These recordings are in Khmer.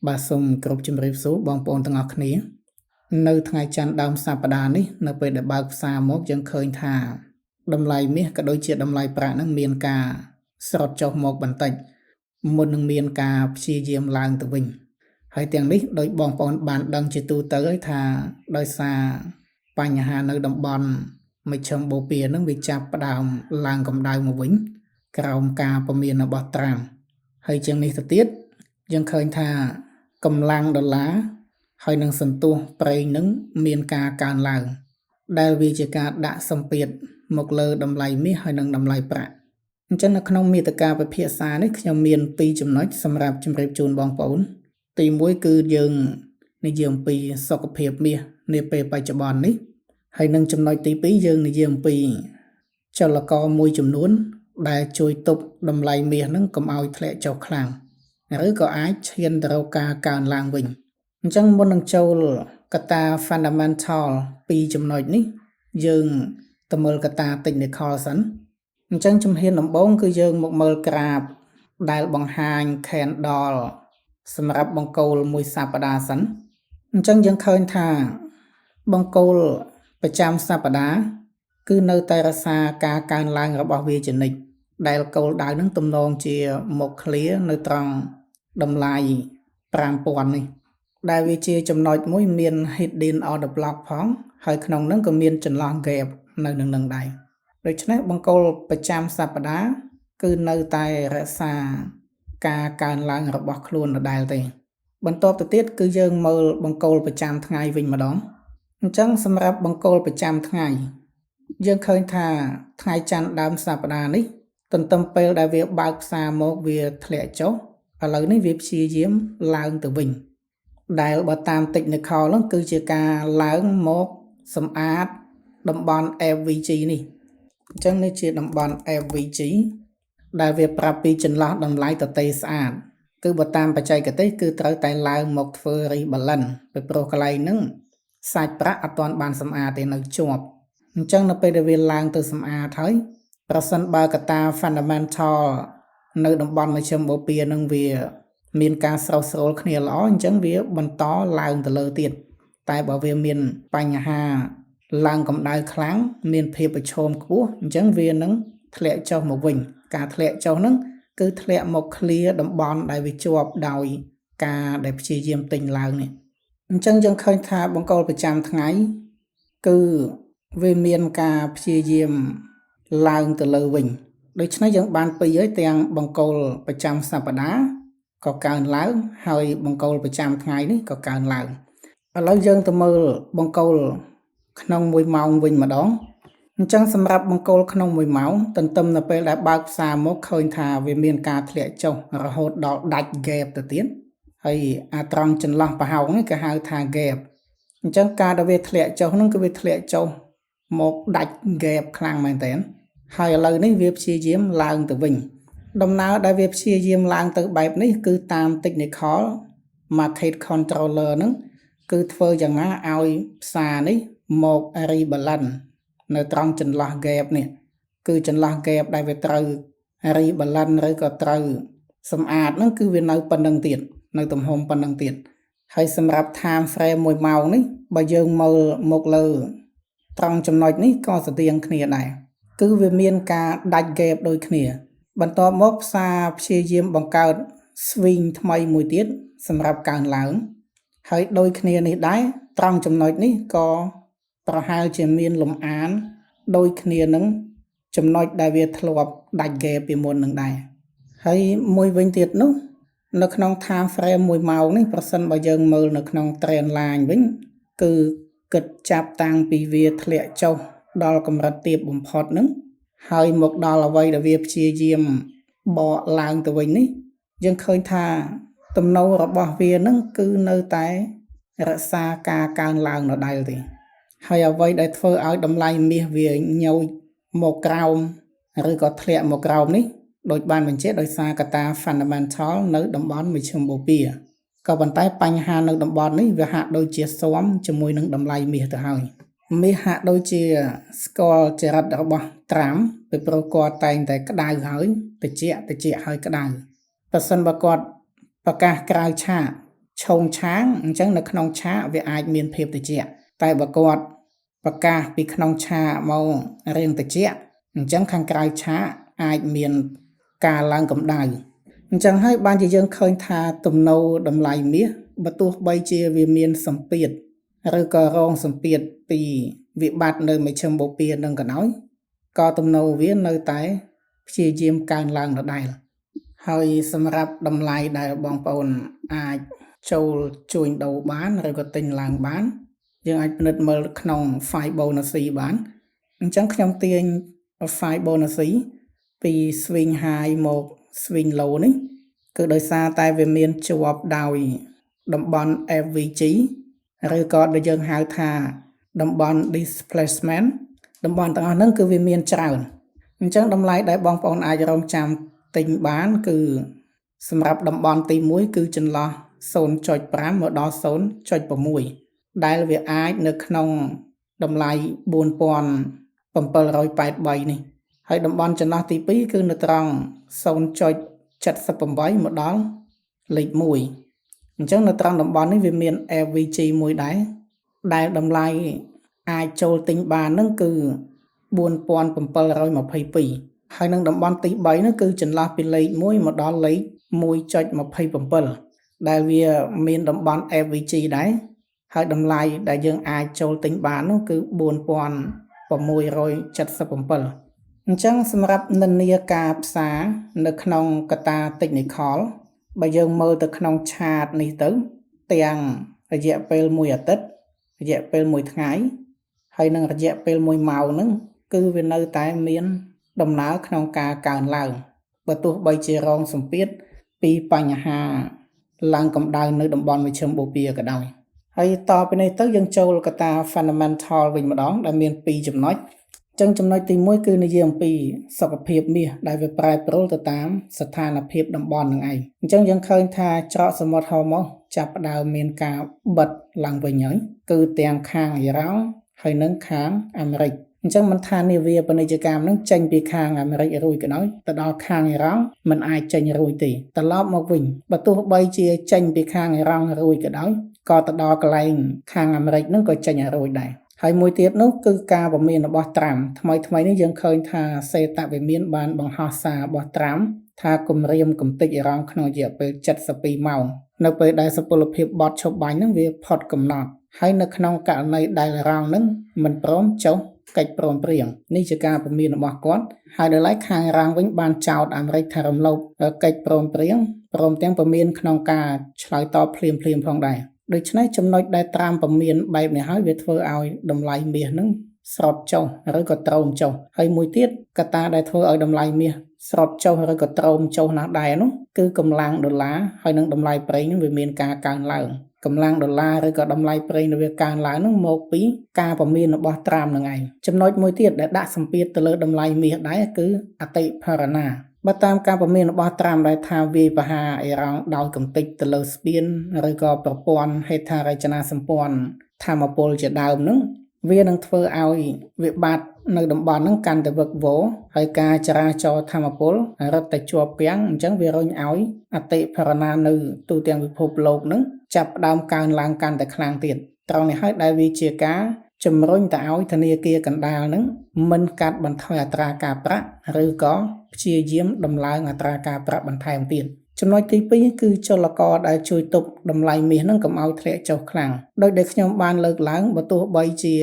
បាទសូមគោរពជម្រាបសួរបងប្អូនទាំងអស់គ្នា នៅថ្ងៃច័ន្ទដើមសប្តាហ៍នេះនៅពេលដែលបើកផ្សារមកយើងឃើញថាតម្លៃមាសក៏ដូចជាតម្លៃប្រាក់នឹងមានការស្រុតចុះមកបន្តិចមុននឹងមានការព្យាយាមឡើងទៅវិញហើយទាំងនេះដោយបងប្អូនបានដឹងជាទូទៅហើយថាដោយសារបញ្ហានៅតំបន់មជ្ឈិមបូព៌ានឹងវាចាប់ផ្ដើមឡើងកម្ដៅមកវិញក្រោមការពមៀនរបស់ត្រាំហើយជាងនេះទៅទៀតយើងឃើញថាកម្លាំងដុល្លារហើយនឹងសន្ទុះប្រេងនឹងមានការកើនឡើងដែលវាជាការដាក់សម្ពាធមកលើតម្លៃមាសហើយនិងតម្លៃប្រាក់អញ្ចឹងនៅក្នុងមាតិកាពិភាក្សានេះខ្ញុំមាន2ចំណុចសម្រាប់ជម្រាបជូនបងប្អូនទី1គឺយើងនិយាយអំពីសុខភាពមាសនាពេលបច្ចុប្បន្ននេះហើយនឹងចំណុចទី2យើងនិយាយអំពីចលករមួយចំនួនដែលជួយទប់តម្លៃមាសនឹងកុំឲ្យធ្លាក់ចុះខ្លាំងឬក៏អាចឈានទៅរកការកើនឡើងវិញអញ្ចឹងមុននឹងចូលកត្តា fundamental ពីរចំណុចនេះយើងទៅមើលកត្តា technical សិនអញ្ចឹងជំហានដំបូងគឺយើងមកមើលក្រាបដែលបង្ហាញ candle សម្រាប់បង្គោលមួយសប្តាហ៍សិនអញ្ចឹងយើងឃើញថាបង្គោលប្រចាំសប្តាហ៍គឺនៅតែរក្សាការកើនឡើងរបស់វាជានិច្ចដែលគោលដៅនឹងទំនងជាមក clear នៅត្រង់តម្លៃ5000នេះដែលវាជាចំណុចមួយមាន hidden order block ផងហើយក្នុងនោះក៏មានចន្លោះ gap នៅនឹងនឹងដែរដូច្នេះបង្គោលប្រចាំសប្តាហ៍គឺនៅតែរក្សាការកើនឡើងរបស់ខ្លួនដដែលទេបន្ទាប់ទៅទៀតគឺយើងមើលបង្គោលប្រចាំថ្ងៃវិញម្ដងអញ្ចឹងសម្រាប់បង្គោលប្រចាំថ្ងៃយើងឃើញថាថ្ងៃច័ន្ទដើមសប្តាហ៍នេះទន្ទឹមពេលដែលវាបើកផ្សារមកវាធ្លាក់ចុះឥឡូវនេះវាព្យាយាមឡើងទៅវិញដែលបើតាម technical ហ្នឹងគឺជាការឡើងមកសម្អាតតំបន់ FVG នេះអញ្ចឹងនេះជាតំបន់ FVG ដែលវាប្រាប់ពីចន្លោះតម្លៃទទេស្អាតគឺបើតាមបច្ចេកទេសគឺត្រូវតែឡើងមកធ្វើ rebalance ពីព្រោះកន្លែងហ្នឹងសាច់ប្រាក់អត់ទាន់បានសម្អាតទេនៅជាប់អញ្ចឹងនៅពេលដែលវាឡើងទៅសម្អាតហើយប្រសិនបើកត្តា fundamental នៅតំបន់មជ្ឈិមបូព៌ានឹងវាមានការស្រោះស្រួលគ្នាល្អអញ្ចឹងវាបន្តឡើងទៅលើទៀតតែបើវាមានបញ្ហាឡើងកម្ដៅខ្លាំងមានភាពប្រឈមខ្ពស់អញ្ចឹងវានឹងធ្លាក់ចុះមកវិញការធ្លាក់ចុះហ្នឹងគឺធ្លាក់មក clear តំបន់ដែលវាជាប់ដោយការដែលព្យាយាមទិញឡើងនេះអញ្ចឹងយើងឃើញថាបង្គោលប្រចាំថ្ងៃគឺវាមានការព្យាយាមឡើងទៅលើវិញដូច្នេះយើងបានពីរហើយទាំងបង្គោលប្រចាំសប្តាហ៍ក៏កើនឡើងហើយបង្គោលប្រចាំថ្ងៃនេះក៏កើនឡើងឥឡូវយើងទៅមើលបង្គោលក្នុង1ម៉ោងវិញម្ដងអញ្ចឹងសម្រាប់បង្គោលក្នុង1ម៉ោងទន្ទឹមនៅពេលដែលបើកផ្សារមកឃើញថាវាមានការធ្លាក់ចុះរហូតដល់ដាច់ gap ទៅទៀតហើយអាត្រង់ចន្លោះប្រហោងនេះគេហៅថា gap អញ្ចឹងការដែលវាធ្លាក់ចុះហ្នឹងគឺវាធ្លាក់ចុះមកដាច់ gap ខ្លាំងមែនតើហើយឥឡូវនេះវាព្យាយាមឡើងទៅវិញដំណើរដែលវាព្យាយាមឡើងទៅបែបនេះគឺតាម technical market controller ហ្នឹងគឺធ្វើយ៉ាងណាឲ្យផ្សារនេះមក rebalance នៅត្រង់ចន្លោះ gap នេះគឺចន្លោះ gap ដែលវាត្រូវ rebalance ឬក៏ត្រូវសម្អាតហ្នឹងគឺវានៅប៉ុណ្្នឹងទៀតនៅទំហំប៉ុណ្្នឹងទៀតហើយសម្រាប់ time frame 1ម៉ោងនេះបើយើងមើលមកលើត្រង់ចំណុចនេះក៏ស្តៀងគ្នាដែរគឺវាមានការដាច់ gap ដូចគ្នា បន្ទាប់មកផ្សារព្យាយាមបង្កើត swing ថ្មីមួយទៀតសម្រាប់កើនឡើង ហើយដូចគ្នានេះដែរត្រង់ចំណុចនេះក៏ប្រហែលជាមានលំអានដូចគ្នានឹងចំណុចដែលវាធ្លាប់ដាច់ gap ពីមុននឹងដែរហើយមួយវិញទៀតនោះនៅក្នុង time frame 1ម៉ោងនេះប្រសិនបើយើងមើលនៅក្នុង trend line វិញគឺគិតចាប់តាំងពីវាធ្លាក់ចុះដល់កម្រិតទាបបំផុតហ្នឹងហើយមកដល់អ្វីដែលវាព្យាយាមបកឡើងទៅវិញនេះយើងឃើញថាទំនោររបស់វានឹងគឺនៅតែរក្សាការកើនឡើងដដែលទេហើយអ្វីដែលធ្វើឲ្យតម្លៃមាសវាញយមកក្រោមឬក៏ធ្លាក់មកក្រោមនេះដូចបានបញ្ជាក់ដោយសារកត្តា fundamental នៅតំបន់មជ្ឈិមបូព៌ាក៏ប៉ុន្តែបញ្ហានៅតំបន់នេះវាហាក់ដូចជាស៊ាំជាមួយនឹងតម្លៃមាសទៅហើយមាសហាក់ដូចជាស្គាល់ចរិតរបស់ត្រាំពីព្រោះគាត់តែងតែក្តៅហើយតិចតិចហើយក្តៅបើសិនបើគាត់ប្រកាសក្រៅឆាក ឆោងឆាងអញ្ចឹងនៅក្នុងឆាកវាអាចមានភាពត្រជាក់តែបើគាត់ប្រកាសពីក្នុងឆាកមករៀងត្រជាក់អញ្ចឹងខាងក្រៅឆាកអាចមានការឡើងកម្ដៅអញ្ចឹងហើយបានជាយើងឃើញថាទំនោរតម្លៃមាសបើទោះបីជាវាមានសម្ពាធឬក៏រងសម្ពាធពីវិបត្តិនៅមជ្ឈិមបូព៌ានឹងក៏ដោយក៏ទំនោរវានៅតែព្យាយាមកើនឡើងដដែលហើយសម្រាប់តម្លៃដែលបងប្អូនអាចចូលជួញដូរបានឬក៏ទិញឡើងបានយើងអាចពិនិត្យមើលក្នុង Fibonacci បានអញ្ចឹងខ្ញុំទាញ Fibonacci ពី swing high មក swing low នេះគឺដោយសារតែវាមានជាប់ដោយតំបន់ FVG ឬក៏ដែលយើងហៅថាតំបន់ displacement តំបន់ទាំងអស់ហ្នឹងគឺវាមានច្រើនអញ្ចឹងតម្លៃដែលបងប្អូនអាចរងចាំទិញបានគឺសម្រាប់តំបន់ទី1គឺចន្លោះ0.5មកដល់0.6ដែលវាអាចនៅក្នុងតម្លៃ4783នេះហើយតំបន់ចន្លោះទី2គឺនៅត្រង់0.78មកដល់លេខ1អញ្ចឹងនៅត្រង់តំបន់នេះវាមាន FVG មួយដែរដែលតម្លៃអាចចូលទិញបានហ្នឹងគឺ4722ហើយនឹងតំបន់ទី3នោះគឺចន្លោះពីលេខ1មកដល់លេខ1.27ដែលវាមានតំបន់ FVG ដែរហើយតម្លៃដែលយើងអាចចូលទិញបាននោះគឺ4677អញ្ចឹងសម្រាប់និន្នាការផ្សារនៅក្នុងកត្តា technical បើយើងមើលទៅក្នុង chart នេះទៅទាំងរយៈពេលមួយអាទិត្យរយៈពេលមួយថ្ងៃហើយនិងរយៈពេល1ម៉ោងហ្នឹងគឺវានៅតែមានដំណើរក្នុងការកើនឡើងបើទោះបីជារងសម្ពាធពីបញ្ហាឡើងកម្ដៅនៅតំបន់មជ្ឈិមបូព៌ាក៏ដោយហើយតពីនេះទៅយើងចូលកត្តា fundamental វិញម្ដងដែលមាន2ចំណុចចឹងចំណុចទី1គឺនិយាយអំពីសុខភាពមាសដែលវាប្រែប្រួលទៅតាមស្ថានភាពតំបន់នឹងឯងអញ្ចឹងយើងឃើញថាច្រកសមុទ្រហូម៉ូសចាប់ផ្ដើមមានការបិទឡើងវិញហើយគឺទាំងខាងអ៊ីរ៉ង់ហើយនិងខាងអាមេរិកអញ្ចឹងមិនថានាវាពាណិជ្ជកម្មនឹងចេញពីខាងអាមេរិករួចក៏ដោយទៅដល់ខាងអ៊ីរ៉ង់មិនអាចចេញរួចទេត្រឡប់មកវិញបើទោះបីជាចេញពីខាងអ៊ីរ៉ង់រួចក៏ដោយក៏ទៅដល់កន្លែងខាងអាមេរិកនឹងក៏ចេញរួចដែរហើយមួយទៀតនោះគឺការពមៀនរបស់ត្រាំថ្មីថ្មីនេះយើងឃើញថាសេតវិមានបានបង្ហោះសាររបស់ត្រាំថាគម្រាមកំទេចអ៊ីរ៉ង់ក្នុងរយៈពេល72ម៉ោងនៅពេលដែលសុពលភាពបទឈប់បាញ់នឹងវាផុតកំណត់ហើយនៅក្នុងករណីដែលអ៊ីរ៉ង់នឹងមិនព្រមចុះកិច្ចព្រមព្រៀងនេះជាការពមៀនរបស់គាត់ហើយដោយឡែកខាងអ៊ីរ៉ង់វិញបានចោទអាមេរិកថារំលោភកិច្ចព្រមព្រៀងព្រមទាំងពមៀនក្នុងការឆ្លើយតបភ្លាមៗផងដែរដូច្នេះចំណុចដែលត្រាំពមៀនបែបនេះហើយវាធ្វើឲ្យតម្លៃមាសនឹងស្រត់ចុះឬក៏ត្រោមចុះហើយមួយទៀតកត្តាដែលធ្វើឲ្យតម្លៃមាសស្រត់ចុះឬក៏ត្រោមចុះណាស់ដែរនោះគឺកម្លាំងដុល្លារហើយនឹងតម្លៃប្រេងនឹងវាមានការកើនឡើងកម្លាំងដុល្លារឬក៏តម្លៃប្រេងដែលវាកើនឡើងនោះមកពីការពមៀនរបស់ត្រាំនឹងឯងចំណុចមួយទៀតដែលដាក់សម្ពាធទៅលើតម្លៃមាសដែរគឺអតិផរណាបើតាមការពមៀនរបស់ត្រាំដែលថាវាយប្រហារអ៊ីរ៉ង់ដោយកំទេចទៅលើស្ពានឬក៏ប្រព័ន្ធហេដ្ឋារចនាសម្ព័ន្ធធម្មពលជាដើមនឹងវានឹងធ្វើឲ្យវិបត្តិនៅតំបន់ហ្នឹងកាន់តែវឹកវរហើយការចរាចរណ៍ធម្មពលរឹតតែជាប់គាំងអញ្ចឹងវារុញឲ្យអតិផរណានៅទូទាំងពិភពលោកហ្នឹងចាប់ផ្ដើមកើនឡើងកាន់តែខ្លាំងទៀតត្រង់នេះហើយដែលវាជាការជំរុញទៅឲ្យធនាគារកណ្ដាលហ្នឹងមិនកាត់បន្ថយអត្រាការប្រាក់ឬក៏ព្យាយាមដំឡើងអត្រាការប្រាក់បន្ថែមទៀតចំណុចទី2គឺចលករដែលជួយទប់តម្លៃមាសនឹងកុំឲ្យធ្លាក់ចុះខ្លាំងដោយដែលខ្ញុំបានលើកឡើងបើទោះបីជា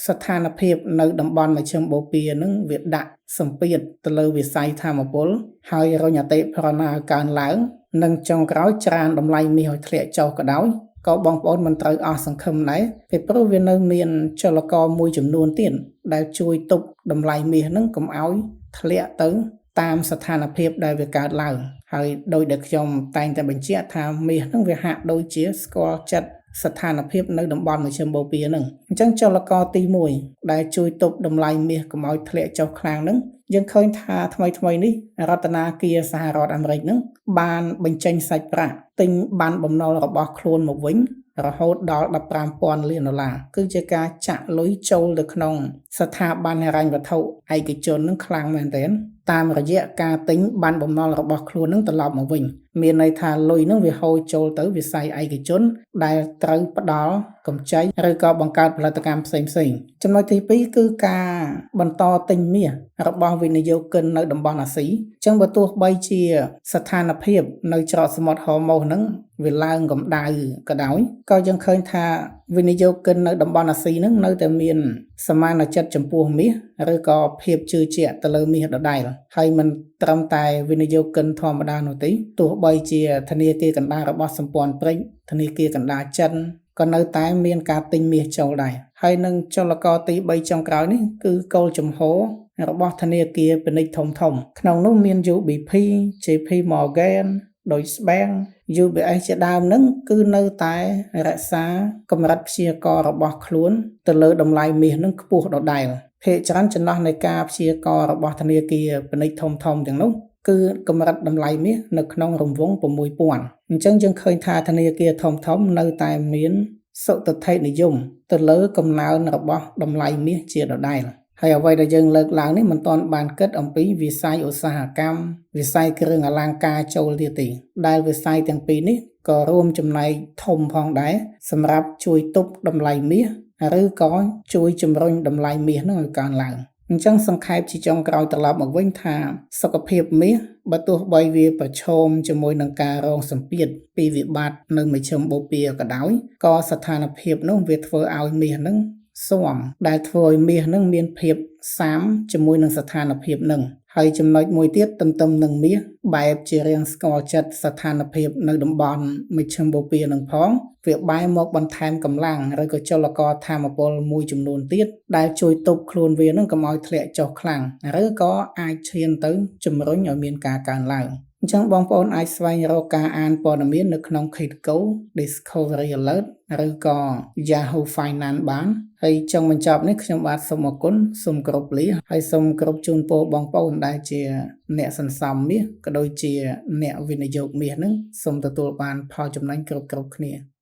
ស្ថានភាពនៅតំបន់មជ្ឈិមបូព៌ានឹងវាដាក់សម្ពាធទៅលើវិស័យធម្មពលហើយរុញអតិផរណាឲ្យកើនឡើងនិងចុងក្រោយច្រានតម្លៃមាសឲ្យធ្លាក់ចុះក៏ដោយក៏បងប្អូនមិនត្រូវអស់សង្ឃឹមដែរពីព្រោះវានៅមានចលករមួយចំនួនទៀតដែលជួយទប់តម្លៃមាសនឹងកុំឲ្យធ្លាក់ទៅតាមស្ថានភាពដែលវាកើតឡើងហើយដោយដែលខ្ញុំតែងតែបញ្ជាក់ថាមាសនឹងវាហាក់ដូចជាស្គាល់ចិត្តស្ថានភាពនៅតំបន់មជ្ឈិមបូព៌ានឹងអញ្ចឹងចលករទី1ដែលជួយទប់តម្លៃមាសកុំឲ្យធ្លាក់ចុះខ្លាំងនឹងយើងឃើញថាថ្មីថ្មីនេះរដ្ឋាភិបាលសហរដ្ឋអាមេរិកនឹងបានបញ្ចេញសាច់ប្រាក់ទិញបានបំណុលរបស់ខ្លួនមកវិញរហូតដល់15,000លានដុល្លារគឺជាការចាក់លុយចូលទៅក្នុងស្ថាប័នហិរញ្ញវត្ថុឯកជននឹងខ្លាំងមែនទែនតាមរយៈការទិញបានបំណុលរបស់ខ្លួននឹងត្រឡប់មកវិញ មានន័យថាលុយនឹងវាហូរចូលទៅវិស័យឯកជនដែលត្រូវផ្ដល់កម្ចីឬក៏បង្កើតផលិតកម្មផ្សេងៗចំណុចទី2គឺការបន្តទិញមាសរបស់វិនិយោគិននៅតំបន់អាស៊ីអញ្ចឹងបើទោះបីជាស្ថានភាពនៅច្រកសមុទ្រហូម៉ូសហ្នឹងវាឡើងកម្ដៅក៏ដោយក៏យើងឃើញថាវិនិយោគិននៅតំបន់អាស៊ីហ្នឹងនៅតែមានសមានចិត្តចំពោះមាសឬក៏ភាពជឿជាក់ទៅលើមាសដដែលហើយមិនត្រឹមតែវិនិយោគិនធម្មតានោះទេទោះបីជាធនាគារកណ្ដាលរបស់សម្ព័ន្ធព្រិចធនាគារកណ្ដាលចិនក៏នៅតែមានការទិញមាសចូលដែរហើយនឹងចលករទី3ចុងក្រោយនេះគឺគោលជំហររបស់ធនាគារពាណិជ្ជធំធំក្នុងនោះមាន UBP, JP Morgan, Deutsche Bank, UBS ជាដើមនឹងគឺនៅតែរក្សាកម្រិតព្យាករណ៍របស់ខ្លួនទៅលើតម្លៃមាសនឹងខ្ពស់ដដែលភាគច្រើនចន្លោះនៃការព្យាករណ៍របស់ធនាគារពាណិជ្ជធំធំទាំងនោះគឺកម្រិតតម្លៃមាសនៅក្នុងរង្វង់6000អញ្ចឹងយើងឃើញថាធនាគារធំធំនៅតែមានសុទិដ្ឋិនិយមទៅលើកំណើនរបស់តម្លៃមាសជាដដែលហើយអ្វីដែលយើងលើកឡើងនេះមិនទាន់បានគិតអំពីវិស័យឧស្សាហកម្មវិស័យគ្រឿងអលង្ការចូលទៀតទេដែលវិស័យទាំងពីរនេះក៏រួមចំណែកធំផងដែរសម្រាប់ជួយទប់តម្លៃមាសឬក៏ជួយជំរុញតម្លៃមាសនឹងឲ្យកើនឡើងអញ្ចឹងសង្ខេបជាចុងក្រោយត្រឡប់មកវិញថាសុខភាពមាសបើទោះបីវាប្រឈមជាមួយនឹងការរងសម្ពាធពីវិបត្តិនៅមជ្ឈិមបូព៌ាក៏ដោយក៏ស្ថានភាពនោះវាធ្វើឲ្យមាសនឹងស៊ាំដែលធ្វើឲ្យមាសនឹងមានភាពស៊ាំជាមួយនឹងស្ថានភាពនឹងហើយចំណុចមួយទៀតទន្ទឹមនឹងមាសបែបជារៀងស្គាល់ចិត្តស្ថានភាពនៅតំបន់មជ្ឈិមបូព៌ានឹងផងវាបែរមកបន្ថែមកម្លាំងឬក៏ចលករធម្មពលមួយចំនួនទៀតដែលជួយទប់ខ្លួនវានឹងកុំឲ្យធ្លាក់ចុះខ្លាំងឬក៏អាចឈានទៅជំរុញឲ្យមានការកើនឡើងអញ្ចឹងបងប្អូនអាចស្វែងរកការអានព័ត៌មាននៅក្នុង Kitco, Discovery Alert ឬក៏ Yahoo Finance បានហើយចុងបញ្ចប់នេះខ្ញុំបាទសូមអរគុណសូមគោរពលាហើយសូមគោរពជូនពរបងប្អូនដែលជាអ្នកសន្សំមាសក៏ដូចជាអ្នកវិនិយោគមាសនឹងសូមទទួលបានផលចំណេញគ្រប់ៗគ្នា។